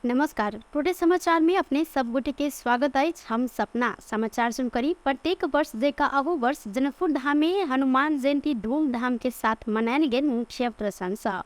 नमस्कार, टुडे समाचार में अपने सब गोटे के स्वागत अछि। हम सपना समाचार सुन करी। प्रत्येक वर्ष जकाँ अहू वर्ष जनकपुर धाम में हनुमान जयंती धूमधाम के साथ मनायल गेल। मुख्य प्रशंसा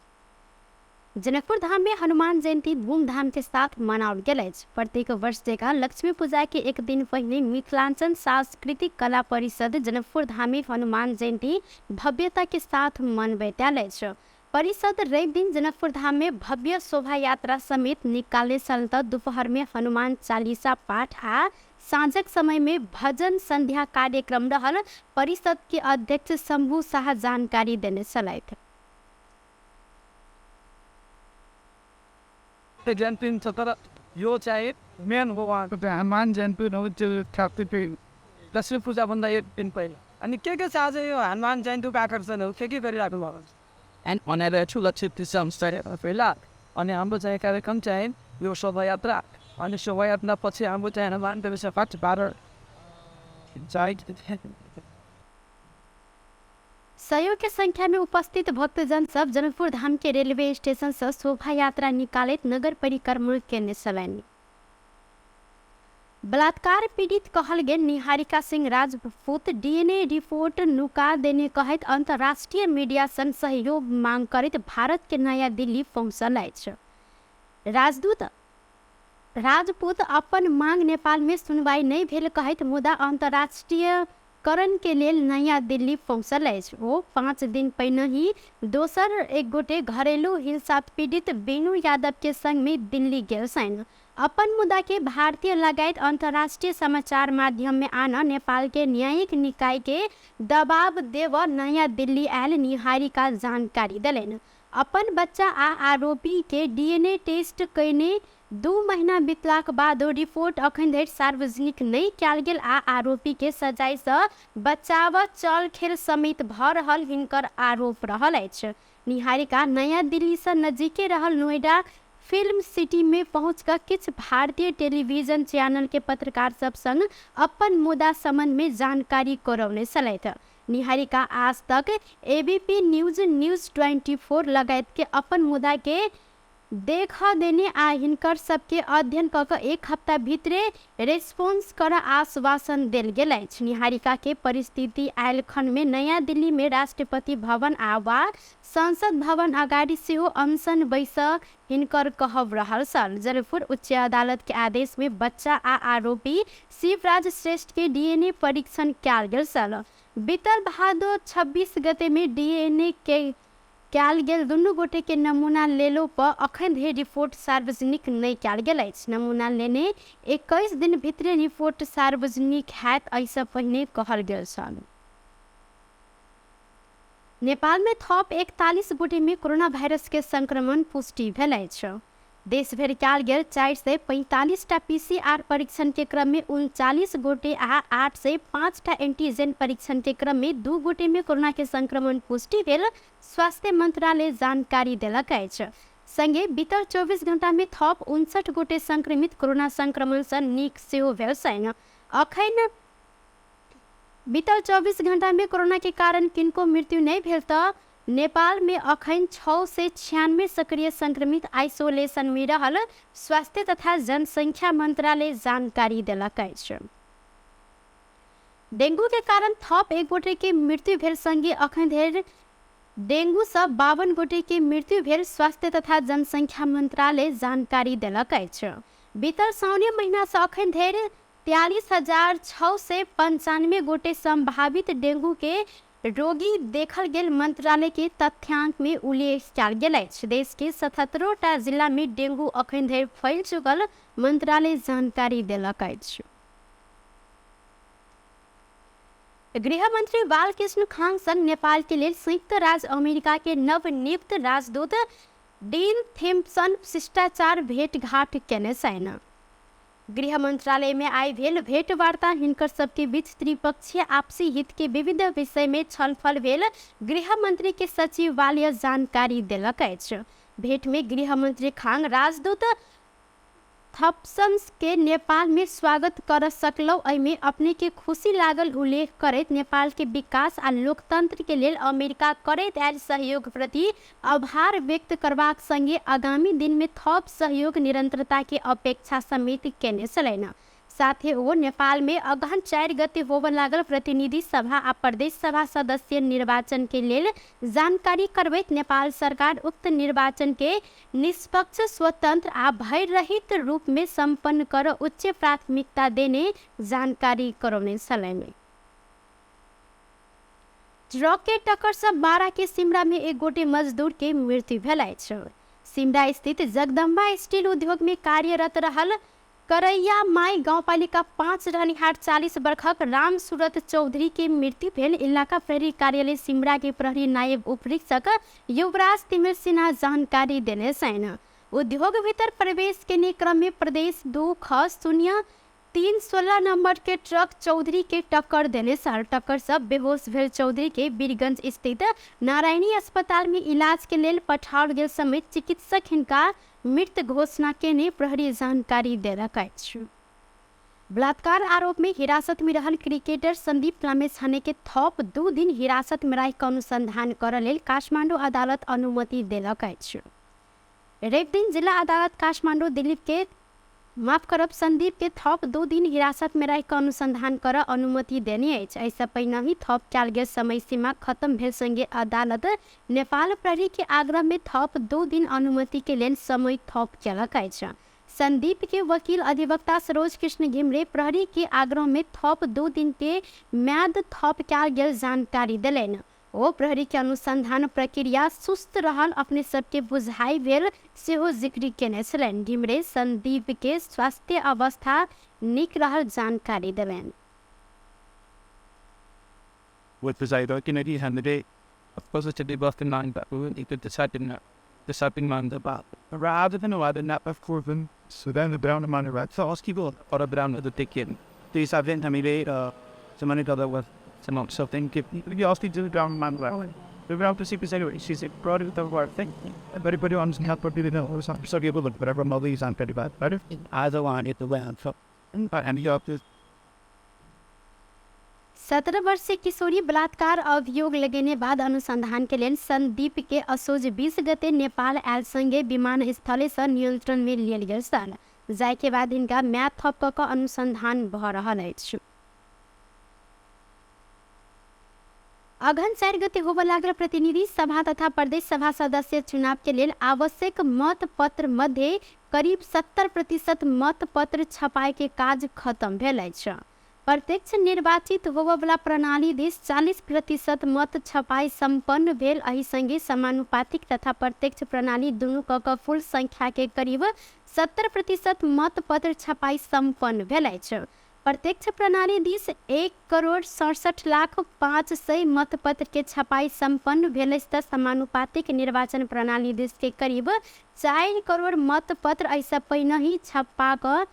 जनकपुर धाम में हनुमान जयंती धूमधाम के साथ मनाओल गेल अछि। प्रत्येक वर्ष जकाँ लक्ष्मी पूजा के एक दिन पहिने मिथिलांचल सांस्कृतिक कला परिषद जनकपुर धाम में हनुमान जयंती भव्यता के साथ मनबैत आयल अछि। परिषद रवि दिन जनकपुर धाम में भव्य शोभा यात्रा समेत निकालने छल त दोपहर में हनुमान चालीसा पाठ आ साँझक समय में भजन संध्या कार्यक्रम रहल परिषद के अध्यक्ष शंभू शाह जानकारी देने छलथि। जयन्ती छ, तर यो चाहिँ मेन हो उहाँको चाहिँ हनुमान जयन्ती हो, लक्ष्मी पूजाभन्दा एक दिन पहिला। अनि के के छ आज यो हनुमान जयन्तीको आकर्षणहरू के के गरिराख्नु भएको छ? एन्ड मनाइरहेको छु लक्ष्मी पूजा पहिला। अनि हाम्रो चाहिँ कार्यक्रम चाहिँ यो शोभायात्रा, अनि शोभायात्रा पछि हाम्रो चाहिँ हनुमान जयन्ती पाठ 12 चाहिँ सयौं के संख्या में उपस्थित भक्तजन सब जनकपुर धाम के रेलवे स्टेशन से शोभा यात्रा निकालैत नगर परिक्रमा केने छलनि। बलात्कार पीड़ित कहल गेल निहारिका सिंह राजपूत डीएनए रिपोर्ट नुका देने कहैत अंतर्राष्ट्रीय मीडिया संग सहयोग मांग करैत भारत के नया दिल्ली पहुंचल अछि। राजदूत राजपूत अपन मांग नेपाल में सुनवाई नहीं भेल कहैत मुदा अंतर्राष्ट्रीय करण के लेल नया दिल्ली पहुँचल अछि। ओ 5 दिन पहिने ही दोसर एक गोटे घरेलू हिंसा पीड़ित बेनू यादव के संग में दिल्ली गेल छनि। अपन मुद्दा के भारतीय लगायत अंतर्राष्ट्रीय समाचार माध्यम में आन नेपाल के न्यायिक निकाय के दबाव देव नया दिल्ली आयल निहारिका जानकारी देलनि। अपन बच्चा आ आरोपी के डीएनए टेस्ट कयने 2 महीना बितलाक बादो रिपोर्ट अखन धरि सार्वजनिक नहि कयल गेल आ आरोपी के सजाय सँ बचाव चल खेल समेत भऽ रहल हिनकर आरोप रहल अछि। निहारिका नया दिल्ली सँ नजीके रहल नोएडा फिल्म सिटी में पहुँच कऽ किछु भारतीय टेलीविजन चैनल के पत्रकार सब संग अपन मुद्दा संबंध में जानकारी करौने छलथि। निहारिका आज तक एबीपी न्यूज, न्यूज 24 लगायत के अपन मुद्दा के देख देने आ हिनकर सबके अध्ययन कऽ कऽ 1 हप्ता भितरे रेस्पोंस कर आश्वासन देल गेल अछि। निहारिका के परिस्थिति आयल खन में नया दिल्ली में राष्ट्रपति भवन आ वा संसद भवन अगाडि सेहो अनशन बैस हिनकर कहब रहल छल। जनकपुर उच्च अदालत के आदेश में बच्चा आ आरोपी शिवराज श्रेष्ठ के डीएनए परीक्षण कयल गेल छल। बीतल भादो 26 गते में डीएनए के कयल गेल दुनू गोटे के नमूना लेलो पर अखन धरि रिपोर्ट सार्वजनिक नहि कयल गेल अछि। नमूना लेने 21 दिन भितरे रिपोर्ट सार्वजनिक हैत एहिसँ पहिने कहल गेल छल। नेपाल में थप 41 गोटे में कोरोना वायरस के संक्रमण पुष्टि भेल अछि। देश भरि कयल गेल 445 टा पीसीआर परीक्षण के क्रम में 39 गोटे आ 805 टा एंटीजन परीक्षण के क्रम में 2 गोटे में कोरोना के संक्रमण पुष्टि भेल स्वास्थ्य मंत्रालय जानकारी देलक अछि। संगे बीतल 24 घंटा में थप 59 गोटे संक्रमित कोरोना संक्रमण से नीक सेहो भेल छनि। अखन बीतल 24 घंटा में कोरोना के कारण किनको मृत्यु नहीं भेल त नेपाल में अखन 696 सक्रिय संक्रमित आइसोलेशन में रहल स्वास्थ्य तथा जनसंख्या मंत्रालय जानकारी देलक अछि। डेंगू के कारण थप 1 गोटे के मृत्यु भेल संगे अखन धरि डेंगू सँ 52 गोटे के मृत्यु भेल स्वास्थ्य तथा जनसंख्या मंत्रालय जानकारी देलक अछि। बीतल साउने महीना सँ अखन धरि 43,695 गोटे संभावित डेंगू के रोगी देखल गेल मंत्रालय के तथ्यांक में उल्लेख कयल गेल अछि। देश के 77 टा जिला में डेंगू अखन धरि फैल चुकल मंत्रालय जानकारी देलक अछि। गृह मंत्री बालकृष्ण खान संग नेपाल के लेल संयुक्त राज्य अमेरिका के नवनियुक्त राजदूत डीन थेम्पसन शिष्टाचार भेंटघाट केने छनि। गृह मंत्रालय में आइ भेल भेंटवार्ता हिनकर सबके बीच त्रिपक्षीय आपसी हित के विविध विषय में छलफल भेल गृह मंत्री के सचिवालय जानकारी देलक अछि। भेंट में गृह मंत्री खांग राजदूत थॉम्पसन के नेपाल में स्वागत कर सकलौ, एहिमे अपने के खुशी लागल उल्लेख करैत नेपाल के विकास आ लोकतंत्र के लेल अमेरिका करैत आयल सहयोग प्रति आभार व्यक्त करबाक संगे आगामी दिन में थप सहयोग निरंतरता के अपेक्षा समेत केने छलनि। साथे ओ नेपाल में अगहन 4 गते होबय लागल प्रतिनिधि सभा आ प्रदेश सभा सदस्य निर्वाचन के लेल जानकारी करबैत नेपाल सरकार उक्त निर्वाचन के निष्पक्ष, स्वतंत्र आ भयरहित रूप में सम्पन्न कर उच्च प्राथमिकता देने जानकारी करौने छलनि। ट्रक के टक्कर से बारा के सिमरा में एक गोटे मजदूर के मृत्यु भेल अछि। सिमरा स्थित जगदम्बा स्टील उद्योग में कार्यरत रहल करैया माई गाउँपालिका 5 रहनिहार 40 वर्षक राम सूरत चौधरी के मृत्यु भेल इलाका प्रहरी कार्यालय सिमरा के प्रहरी नायब उपरीक्षक युवराज तिमिल सिन्हा जानकारी देने छनि। उद्योग भीतर प्रवेश के क्रम में प्रदेश 2 ख 0 3 16 नंबर के ट्रक चौधरी के टक्कर देने छल। टक्कर से बेहोश भेल चौधरी के वीरगंज स्थित नारायणी अस्पताल में इलाज के लेल पठाओल गेल समेत चिकित्सक हिनका मृत घोषणा केने प्रहरी जानकारी देलक अछि। बलात्कार आरोप में हिरासत में रहल क्रिकेटर संदीप लामिछाने के थप 2 दिन हिरासत में राखि अनुसंधान करऽ लेल काठमाडौँ अदालत अनुमति देलक अछि। रवि दिन जिला अदालत काठमाडौँ दिलीप के माफ करब संदीप के थप 2 दिन हिरासत में राखि अनुसंधान कर अनुमति देने अछि। एहिसँ पहिने ही थप कयल गेल समय सीमा खत्म भेल संगे अदालत नेपाल प्रहरी के आग्रह में थप 2 दिन अनुमति के लेल समय थप केलक अछि। संदीप के वकील अधिवक्ता सरोज कृष्ण घिमरे प्रहरी के आग्रह में थप 2 दिन के म्याद थप कयल गेल जानकारी देलनि। ओ प्रहरी के अनुसंधान प्रक्रिया सुस्त रहल अपने सबके बुझाइ भेल सेहो जिक्र केने छलनि। घिमरे संदीप के स्वास्थ्य अवस्था नीक रहल जानकारी देलनि। 17 वर्षीय किशोरी बलात्कार अभियोग लगेने बाद अनुसंधान के लेल संदीप के असोज 20 गते नेपाल आयल संगे विमानस्थले से नियंत्रण में लियल गेल छल, जाहि के बाद हिनका म्याद थप कऽ अनुसंधान भऽ रहल अछि। अगहन 4 गते होबय लागल प्रतिनिधि सभा तथा प्रदेश सभा सदस्य चुनाव के लेल आवश्यक मतपत्र मध्ये करीब 70% मतपत्र छपाई के काज खत्म भेल अछि। प्रत्यक्ष निर्वाचित होबयवला प्रणाली दिस 40% मत छपाई सम्पन्न भेल। एहि संगे समानुपातिक तथा प्रत्यक्ष प्रणाली दुनू क कुल संख्या के करीब 70% मतपत्र छपाई सम्पन्न भेल अछि। प्रत्यक्ष प्रणाली दिस 1,67,05,000 मतपत्र के छपाई सम्पन्न भेल अछि तऽ समानुपातिक निर्वाचन प्रणाली दिस के करीब 4 करोड़ मतपत्र एहिसँ पहिने ही छपा कऽ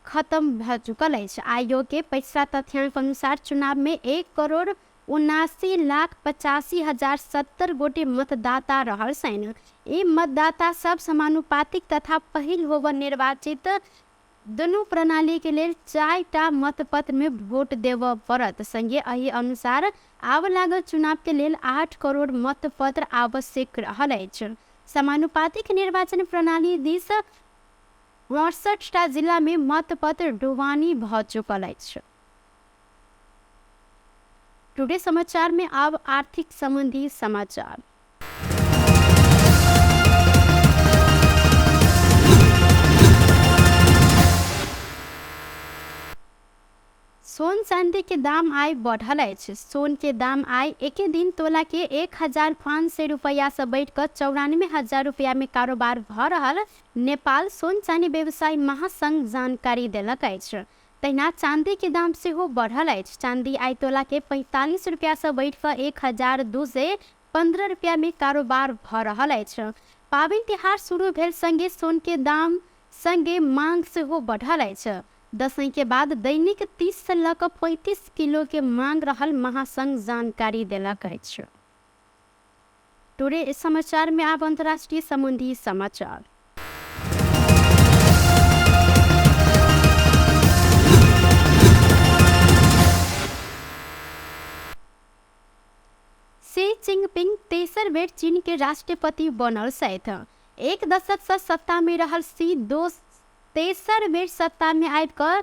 खत्म भऽ चुकल अछि। आयोग के पछिला तथ्यांक अनुसार चुनाव में 1,79,85,070 गोटे मतदाता रहल छनि। ई मतदाता सब समानुपातिक तथा पहिल होबय निर्वाचित दुनू प्रणाली के लेल 4टा मतपत्र में वोट देबय पड़त। संगे एहि अनुसार आब लागल चुनाव के लेल 8 करोड़ मतपत्र आवश्यक रहल अछि। समानुपातिक निर्वाचन प्रणाली दिस 68टा जिला में मतपत्र ढुवानी भऽ चुकल अछि। टुडे समाचार में आब आर्थिक संबंधी समाचार। सोन चांदी के दाम आइ बढ़ल अछि। सोन के दाम आइ एके दिन तोला के 1500 रुपया से बढ़ि कऽ 94,000 रुपया में कारोबार भऽ रहल नेपाल सोन चानी व्यवसायी महासंघ जानकारी देलक अछि। तहिना चांदी के दाम सेहो बढ़ल अछि। चांदी आइ तोला के 45 रुपया से बढ़ि कऽ 1215 रुपया में कारोबार भऽ रहल अछि। पाबनि तिहार शुरू भेल संगे सोन के दाम संगे मांग सेहो बढ़ल अछि। दसैं के बाद दैनिक 30 से लऽ कऽ 35 किलो के मांग रहल महासंघ जानकारी देलक अछि। टुडे समाचार में आब अंतर्राष्ट्रीय संबंधी समाचार। जिनपिंग तेसर बेर चीन के राष्ट्रपति बनल छथि। एक दशक से सत्ता में रहल सी तेसर बेर सत्ता में आबि कऽ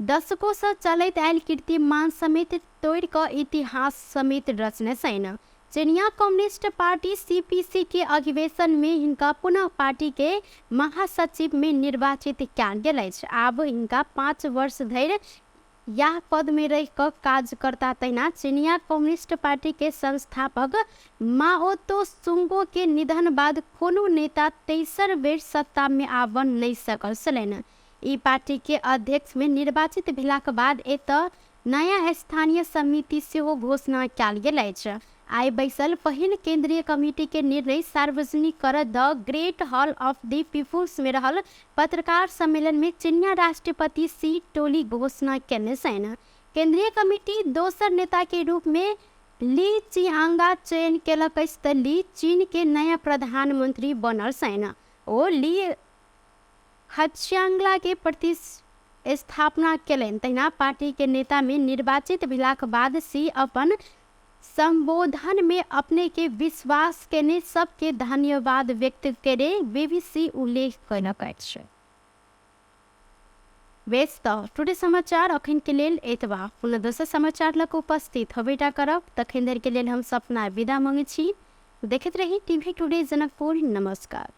दशकों से चलैत आयल कीर्तिमान समेत तोड़ि कऽ इतिहास समेत रचने छनि। चिनिया कम्युनिस्ट पार्टी सीपीसी के अधिवेशन में हिनका पुनः पार्टी के महासचिव में निर्वाचित कयल गेल अछि। आब हिनका 5 वर्ष धरि यह पद में रहि कऽ काज करता। तहिना चिनिया कम्युनिस्ट पार्टी के संस्थापक माओ तो सुंगो के निधन बाद कोनो नेता तेसर बेर सत्ता में आबऽ नहि सकल छलनि। ई पार्टी के अध्यक्ष में निर्वाचित भेलाक बाद एतऽ नया स्थानीय समिति सेहो घोषणा कयल गेल अछि। आइ बैसल पहिल केंद्रीय कमिटी के निर्णय सार्वजनिक कर the Great Hall of the People's में रहल पत्रकार सम्मेलन में चिनिया राष्ट्रपति सी टोली घोषणा केने छनि। केंद्रीय कमिटी दोसर नेता के रूप में ली चियांगा चयन केलक अछि तऽ ली चीन के नया प्रधानमंत्री बनल छनि। ओ ली हच्यांगला के प्रतिस्थापना केलनि। तहिना पार्टी के नेता में निर्वाचित भेलाक बाद सी अपन संबोधन में अपने के विश्वास केने सबके धन्यवाद व्यक्त करे बीबीसी उल्लेख कयलक अछि। बेस तऽ टुडे समाचार अखन के लेल एतबा। पुनः दोसर समाचार लग उपस्थित होबेटा करब, तखन धरि के लेल हम सपना विदा मांगै छी। देखैत रही टीवी टुडे जनकपुर। नमस्कार।